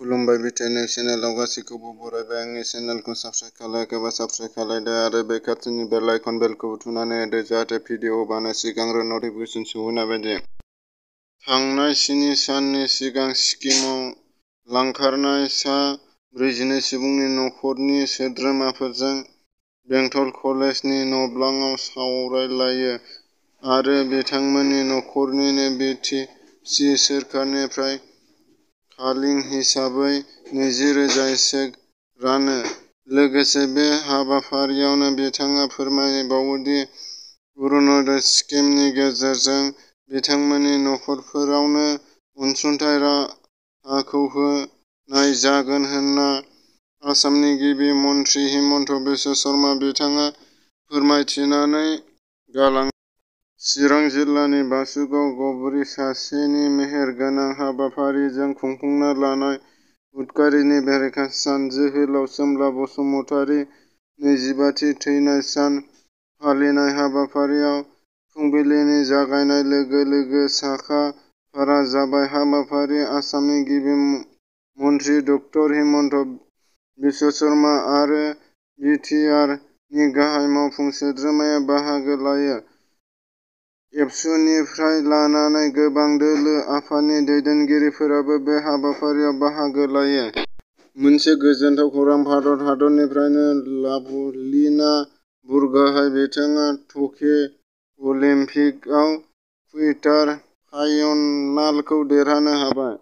खुलुमबाय बिटिएन चेनेलाव गासैखौबो बरायबाय। आंनि चेनेलखौ साबस्क्राइब खालायाखैबा साबस्क्राइब खालायदो आरो बे खाथिनि बेल आइकन बेलखौबो थुनानै होदो जाहाथे भिडिअ बानाय सिगांग्रो नटिफिकेसन सौहैनाय बायदि। थांनाय 7 साननि सिगां सिक्किमाव लांखारनाय सा 42 सुबुंनि नखरनि सोद्रोमाफोरजों बेंटल कलेजनि न'ब्लाङाव सावरायलायो आरो बिथांमोननि नखरनो बि टि सि सोरखारनिफ्राय खालिं हिसाबै 20,000 चेक रानो। लोगोसे बे हाबाफारियावनो बिथाङा फोरमायबावो दि अरुण'दय स्किमनि गेजेरजों बिथांमोननि नखरफोरावनो अनसुंथाइ राहाखौ होनाय जागोन होनना आसामनि गिबि मन्थ्रि हिमन्त बिश्व शर्मा बिथाङा फोरमायथिनानै गालाङो। चिरां जिल्लानि बासुगाव गब्रि सासेनि मेहेरगोनां हाबाफारिजों खुंफुंना लानाय उदखारिनि बेरेखा सान जोहोलाव सोमब्ला बसुमतारी 25थि थैनाय सान फालिनाय हाबाफारिया फुंबिलिनि जागायनाय लोगो लोगो साखा-फारा जाबाय। हाबाफारियाव आसामनि गिबि मन्थ्रि ड हिमन्त बिश्व शर्मा आरो बि टि आर नि गाहाय मावफुं सोद्रोमाया बाहागो लायो। एबसुनिफ्राय लानानै गोबां दोलो आफादनि दैदेनगिरिफोराबो बे हाबाफारियाव बाहागो लायो। मोनसे गोजोनथाव खौरां भारत हादरनिफ्रायनो लाभलिना बरग'हाय। बिथाङा टके अलिम्पिकआव कुइटार फाइनालखौ देरहानो हाबाय।